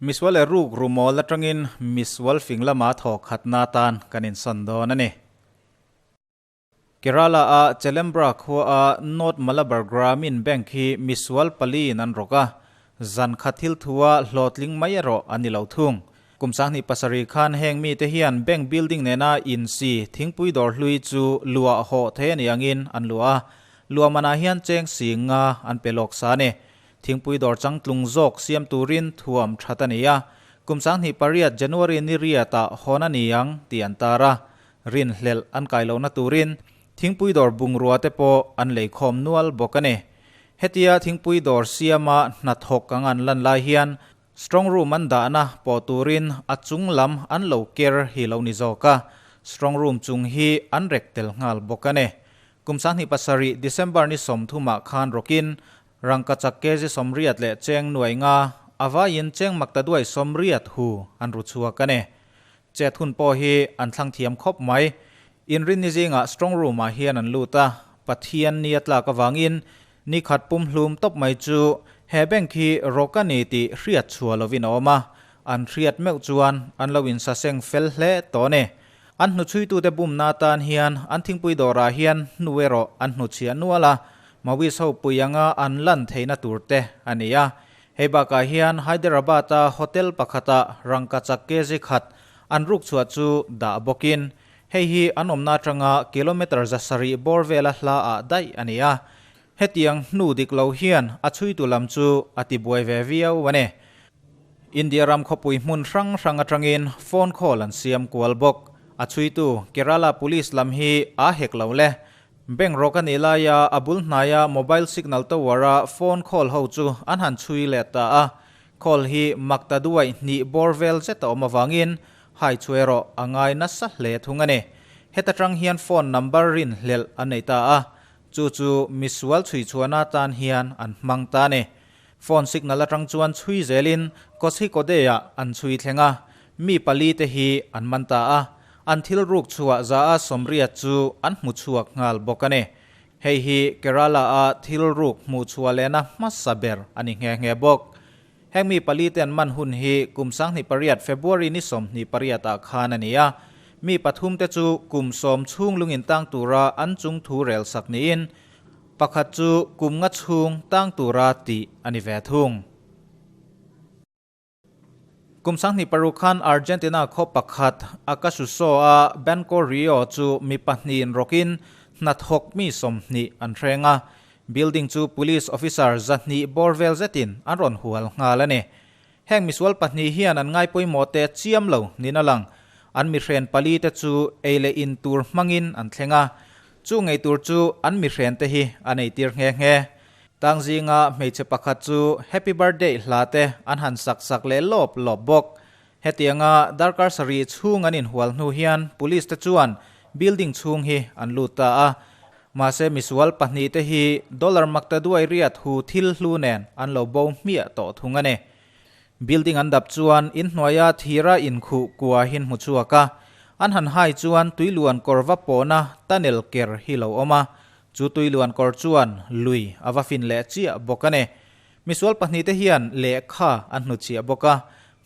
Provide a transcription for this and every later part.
Misual leh ruk rumawl atangin misual fing lama thawh khatna atan kan insawn dawn a ni. Kerala-a Chelembra khuaa North Malabar Gramin Bank hi misual paliin an rawk a, zan khat thil thua hlawhtling mai erawh a ni lo thung. Kum 27 khan heng mite hian bank building nena insi thingpui dawr hlui chu luah hawh thei a nih angin an luah a, luah manah hian cheng sing nga an pe lawk sa a ni. Thingpui dawr changtlung zawk siam turin thuam that a ni a, kum 28 January ni riatah hawn a ni ang tih an tar a. Rinhlelh an kai lohna turin thingpui dawr bungrua te pawh an lei khawm nual bawk a ni. Hetia thingpui dawr siama hnathawk ang an lan lai hian strong room an dahna pawh turin a chung lam an lo ker hi lo ni zawk a, strong room chung hi an rek tel nghal bawk a ni. Kum 27 December ni 30 ah khan rawkin rangkachak kg 80 leh cheng nuai nga a vaiin cheng maktaduai 80 hu an ru chhuak a ni. Chet hun pawh hi an thlang thiam khawp mai. Inrinni zingah strong room ah hian an lut a, Pathian ni a tlak avangin ni khat pum hlum tawp mai chu he bank hi rawk a ni tih hriat chhuah lovin a awm a, an hriat meuh chuan an lo insaseng fel hle tawh a ni. An hnuchhuitute bumna atan hian an thingpui dawrah hian hnu erawh an hnuchhiah nual a, Maoist ho pui anga an lan theihna tur te a ni a. Hei bakah hian Hyderabad-a hotel pakhata rangkachak kg khat an ruk chhuah chu dah bawkin, hei hi an awmna atanga kilometre 700 bawr vela hla ah daih a ni a. Hetiang hnu dik lo hian a chhuitu lam chu a tibuai ve viau a ni. India ram khawpui hmun hrang hrang atangin phone call an siam kual bawk. A chhuitu Kerala Police lam hi aa hek lo le. Bank rawk a nih laia a bul hnaia mobile signal tower-a phone call ho chu an han chhui leh ta a, call hi mak ta duai hnih bawr vel zet a awm avangin hai chu erawh a ngai nasa hle thung a ni. Heta tang hian phone number rin hlelh a nei ta a, chu chu misual chhui chhuahna tan hian an hmang ta a ni. Phone signal atang chuan chhui zelin Kozhikode-ah an chhui thleng a, mi pali te hi an man ta a, An thil ruk chhuah 180 chu an hmu chhuak nghal bawk a ni. Hei hi Kerala-a thil ruk hmuh chhuah lehna hmasa ber a ni nghe nghe bawk. Heng mi pali te an man hun hi kum 28 February ni 28 ah khan a ni a. Mi pathum te chu kum 10 chhung lungin tang tura an chung thu rel sak niin pakhat chu kum nga chhung tang tura tih a ni ve thung. Kum 26 khan Argentina khaw pakhat Acasuso-a Banco Rio chu mi pahnihin rawkin hnathawk mi 20 an hreng a. Building chu police officer 200 bawr vel zetin an rawn hual nghal a ni. Heng misual pahnih hian an ngaipawimawh te chiam lo niin a lang. An mihren pali te chu ei leh in tur hmangin an thleng a. Chu ngei tur chu an mihren te hi an eitir nghe nghe. Tang zinga hmeichhe pakhat chu Happy Birthday hla te an han sak sak leh lawp lawp bawk. Hetianga darkar sarih chhung an inhual hnu hian police te chuan building chhung hi an lut ta a. Mahse misual pahnih te hi dollar makta duai riat hu thil hlu nen an lo bo hmiah tawh thung a ni. Building an dap chuan inhnuaia thira inkhuh kua hin hmu chhuak a. An han hai chuan tuiluan kawr va pawhna tunnel ker hi lo awm a. Chu tuiluan kawr chuan lui a va fin leh chiah bawk a ni. Misual pahnih te hian lehkha an hnuchhiah bawk a,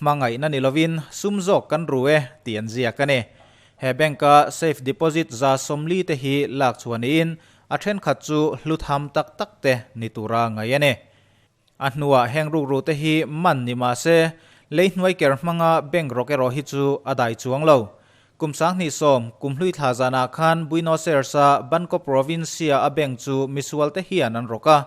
hmangaihna ni lovin sum zawk kan ru e tih an ziak a ni. He bank-a safe deposit 40 te hi lak chhuah niin a thenkhat chu hlu tham tak tak te ni tura ngaih a ni. A hnuah heng rukru te hi man ni mah se, lei hnuai ker hmanga bank rawk erawh hi chu a dai chuang lo. Kum 2010, kum hlui thla zanah khan Buenos Aires-a Banco Provincia a bank chu misual te hian an rawk a.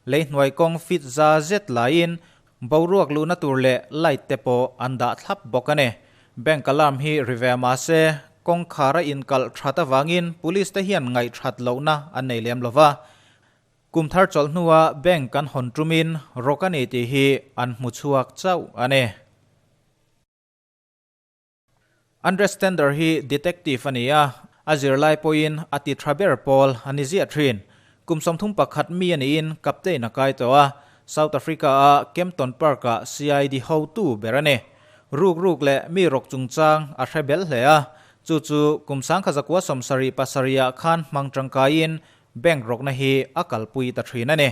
Lei hnuai kawng fit za zet laiin boruak luhna tur leh light te pawh an dah thlap bawk a ni. Bank alarm hi ri ve mah se, kawngkhar a inkalh that avangin police te hian ngaihthat lohna an nei lem lova. Kum thar chawlh hnua bank kan hawn tumin rawk a ni tih hi an hmu chhuak chauh a ni. Andres Stender hi detective a ni a, a zirlai pawhin a ti tha ber pawl a ni ziah thin. Kum 31 mi a niin captain a kai tawh a, South Africa-a Kempton Park-ah CID hotu ber a ni. Ruk ruk leh mi rawk chungchang a hre bel hle a, chu chu kum 1977-ah khan hmang tangkaiin Bank rawkna hi a kalpui ta thin a ni.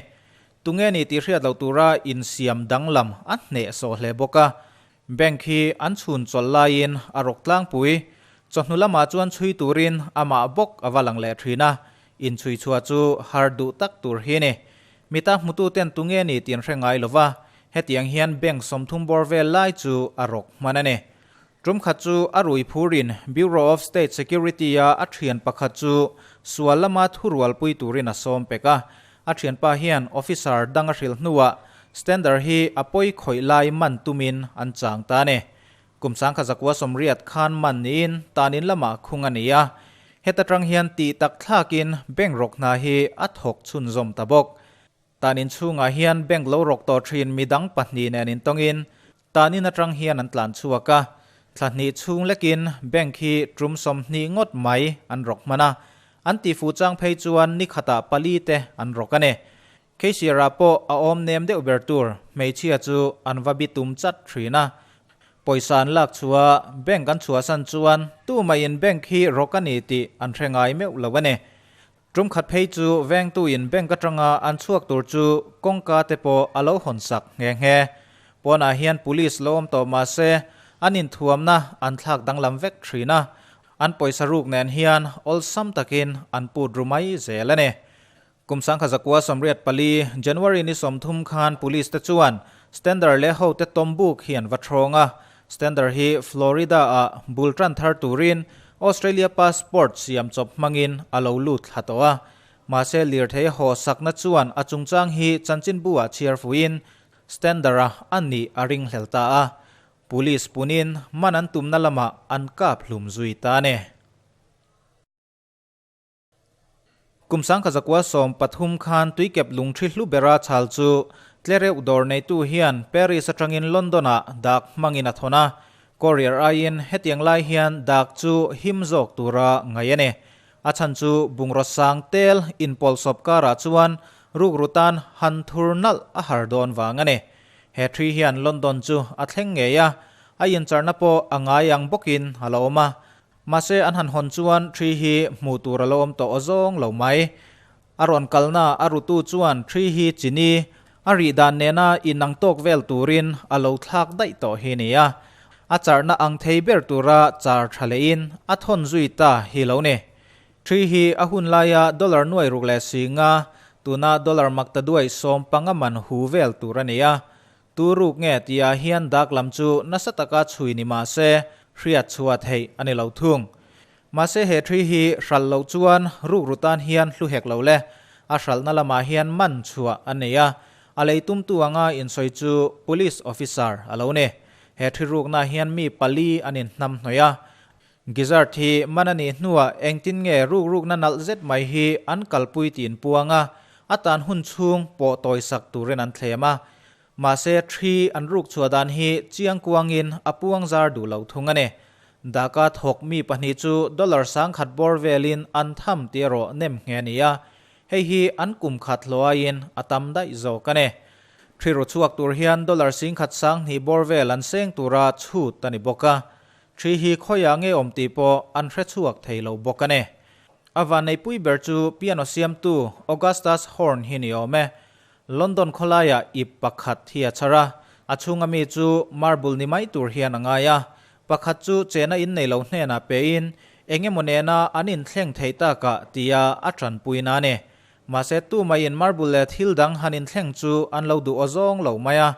Tunge ni tih hriat loh tura insiam danglam a hnehsawh hle bawk a. Bank hi an chhun chawlh laiin a rawk tlangpui. Chawhnu lamah chuan chhui turin amah bawk a va lang leh thin a, inchhui chhuah chu har duh tak tur hi a ni. Mita hmututen tunge ni tih an hre ngai lo va, hetiang hian bank 30 bawr vel lai chu a rawk hman a ni. Tum khat chu a rui phurin Bureau of State Security-a a thian pakhat chu sual lama thurualpui turin a sawm pek a. A thianpa hian officer dang a hrilh hnuah Stander hi a pawi khawih lai man tumin an chang ta a ni. Kum 1980 khan man niin tanin lamah khung a ni a. Heta tang hian tih tak thlakin bank rawk hna hi a thawk chhunzawm ta bawk. Tanin chhungah hian bank lo rawk tawh thin midang pahnih nen intawngin Tanin atang hian an tlan chhuak a, thla hnih chhung lekin bank hi tum 20 ngawt mai an rawk hman a, an tihfuh chang phei chuan ni khatah pali te an rawk a ni. Cashier-ah pawh a awm nem deuh ber tur hmeichhia chu an va bi tum chat thin a. Pawisa an lak chhuah a, bank an chhuahsan chuan tumah-in bank hi rawk a ni tih an hre ngai meuh lo a ni. Tum khat phei chu vengtuin bank atanga an chhuak tur chu kawngka te pawh a lo hawn sak nghe nghe. Pawnah hian police lo awm tawh mah se an inthuamna an thlak danglam vek thin a, an pawisa ruk nen hian awlsam takin an put ru mai zel a ni. Kum 1984 January ni 30 khan police te chuan Stander leh hote tawmbuk hi an va thawng a, Stander hi Florida-ah bul tan thar turin Australia passport siam chawp hmangin a lo lut thla tawh a. Mahse lirthei haw sakna chuan a chungchang hi chanchinbu-ah chhiar fuiin Stander-a a nih a ringhlel ta a. Police punin man an tumna lamah an kap hlum zui ta a ni. Kum 1913 khan tuikep lungthi hlu bera chhal chu tlereuh dawr neitu hian Paris atangin London-ah dak hmangin a thawn a. Courier aiin hetiang lai hian dak chu him zawk tura ngaih a ni. A chhan chu bungraw sang tel inpawlsawp karah chuan rukru tan han thur nalh a har dawn vang a ni. He thi hian London chu a thleng ngei a, a incharna pawh a ngai ang bawkin a la awm a. Mahse an han hawn chuan thi hi hmuh tur a lo awm tawh awzawng lo mai. A rawn kalna a rutu chuan thi hi chini a rih dan nena inang tawk vel turin a lo thlak daih tawh hi ni a. A charhna ang thei ber tura char tha lehin a thawn zui ta hi lo ni. Thi hi a hun laia dollar nuai ruk leh si nga, tuna dollar makta duai 15 man hu vel tur a ni a. Tu ruk nge tihah hian dak lam chu nasa taka chhui ni mah se, hriat chhuah theih a ni lo thung. Mahse he thi hi hralh loh chuan rukru tan hian hlu hek lo le. A hralhna lamah hian man chhuah a nei a, a lei tumtu anga insawi chu Police Officer a lo ni. He thi ruknaah hian mi pali an inhnam hnawih a. Gizzard hi man a nih hnuah engtin nge rukrukna nalh zet mai hi an kalpui tih inpuang a, a tan hun chhung pawh tawisak turin an thlem a. Mahse thi an ruk chhuah dan hi chiang kuangin a puang zar duh lo thung a ni. Daka thawk mi pahnih chu dollar 10,000 bawr velin an tham tih erawh nem nghe a ni a, hei hi an kum khat hluaiin a tam daih zawk a ni. Thi ru chhuak tur hian dollar 10,200 bawr vel an seng tura chhut a ni bawk a. Thi hi khawiah nge awm tih pawh an hre chhuak thei lo bawk a ni. A vanneipui ber chu piano siamtu Augustus Horn hi ni awm e. London khawlaiah ip pakhat hi a chhar a, a chhunga mi chu marble ni mai tur hian a ngai a. Pakhat chu chena in nei lo hnenah pein eng emaw nena an inthleng theih takah tia a tanpuina a ni. Mahse tumaiin marble leh thil dang han inthleng chu an lo duh awzawng lo mai a.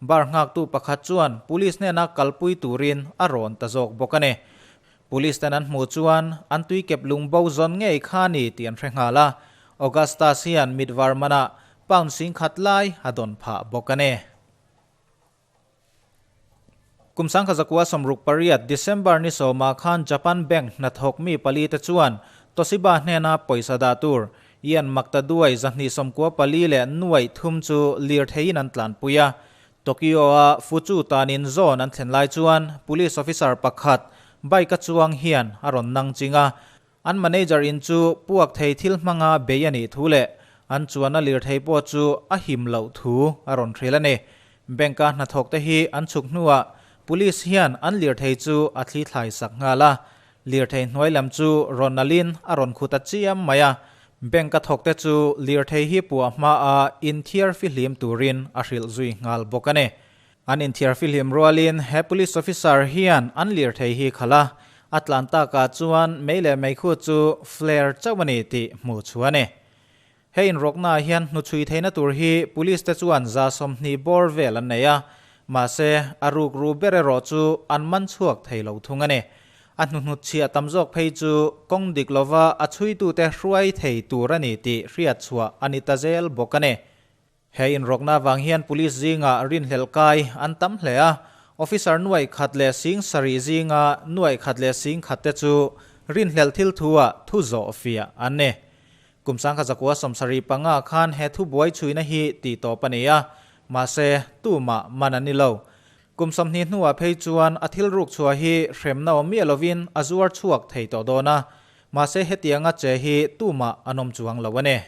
Bar nghaktu pakhat chuan police hnena kalpui turin a rawn ta zawk bawk a ni. Police ten an hmuh chuan an tuikep lung bo zawn ngei kha ni tih an hre nghal a. Augustus hian mitvar manah pound 10,000 lai a dawn phah bawk a ni. Kum 1968 December ni sawmah khan Japan Bank hnathawk mi pali te chuan Toshiba hnena pawisa dah tur Ian makta duai 294 leh nuai thum chu lir theiin an tlanpui a. Tokyo-a Fuchu tanin zawn an thlen lai chuan police officer pakhat bike a chuang hian a rawn nang ching a. An manager in chu puak thei thil hmanga bei a nih thu leh an chuan a lir thei pawh chu a him loh thu a rawn hril a ni. Bank-a hnathawk te hi an chhuk hnuah police hian an lir thei chu a thli thlai sak nghal a. Lirthei hnuai lam chu rawn nalhin a rawn khut a chiam mai a. Bank a thawk te chu lirthei hi puah hmaa inthiar fihlim turin a hrilh zui nghal bawk a ni. An inthiar fihlim rualin he police officer hian an lirthei hi khalh a, a tlan takah chuan mei leh meikhu chu flare chauh a ni tih hmuh chhuah a ni. He inrawknaah hian hnuchhui theihna tur hi police te chuan 20 bawr vel an nei a, mahse a rukru ber erawh chu an man chhuak thei lo thung a ni. A hnuhnut chhiah tam zawk phei chu kawng dik lova a chhuitute hruai thei tur a ni tih hriat chhuah a ni ta zel bawk a ni. He inrawkna vang hian police zingah rinhlelh kai an tam hle a, officer nuaih khat leh sing sarih zinga nuaih khat leh sing khat te chu rinhlelh thil thu-ah thu zawh fiah an ni. Kum 1975 khan he thubuai chhuina hi tih tawp a ni a, mahse tumah man an ni lo. Kum 20 hnuah phei chuan a thil ruk chhuah hi hremna awm miah lovin a zuar chhuak thei tawh dawn a, mahse hetianga che hi tumah an awm chuang lo a ni.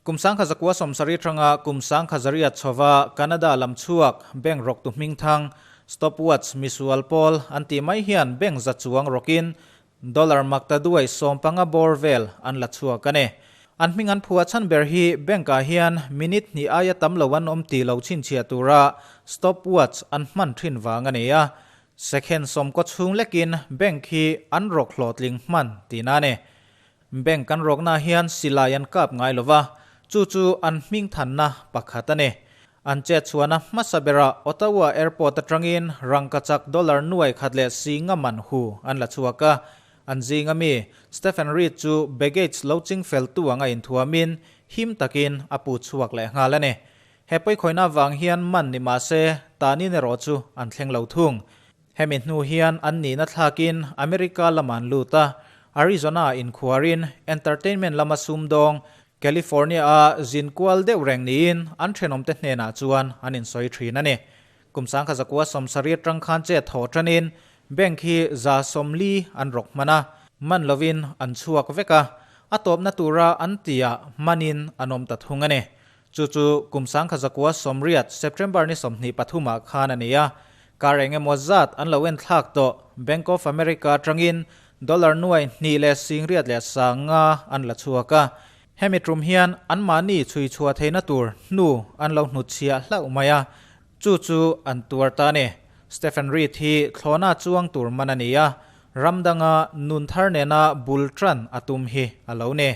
Kum 1970 tanga kum 1900 chhova Canada lam chhuak bank rawktu hmingthang stopwatch misual pawl an tih mai hian bank za chuang rawkin dollar makta duai 15 bawr vel an la chhuak a ni. An hming an phuah chhan ber hi bank ah hian minute hnih aia tam lo an awm tih lo chhinchhiah tura stopwatch an hman thin vang a ni a. Second 10 chhung lekin bank hi an rawk hlawhtling hman tihna a ni. Bank kan rawkna hian silai an kap ngai lova, chu chu an hming thanna pakhat a ni. An chet chhuahna hmasa berah Ottawa Airport atangin rangkachak dollar nuai khat leh si nga man hu an la chhuak a. An zinga mi Stephen Reid chu baggage lo ching fel tu anga inthuamin him takin a pu chhuak leh nghal a ni. He pawikhawihna vang hian man ni mahse tanin erawh chu an thleng lo thung. Hemi hnu hian an nihna thlakin America lamah an lut a, Arizona inkhuarin entertainment lama sumdawng California-a zin kual deuh reng niin an thenawmte hnenah chuan an insawi thin a ni. Kum 1970 atang khan chet thawh tanin bank hi 140 an rawk hman a, man lovin an chhuak vek a, a tawpna tura an tihah manin an awm ta thung a ni. Chu chu kum 1980 September ni 23 ah khan a ni a, kar eng emaw zat an lo en thlak tawh Bank of America atangin dollar 2,805 an la chhuak a. Hemi tum hian anmahni chhui chhuah theihna tur hnu an lo hnutchhiah hlauh mai a, chu chu an tuar ta a ni. Stephen Reid hi thlawhna chuang tur man a ni a, ram danga nun thar nena bul tan a tum hi a lo ni.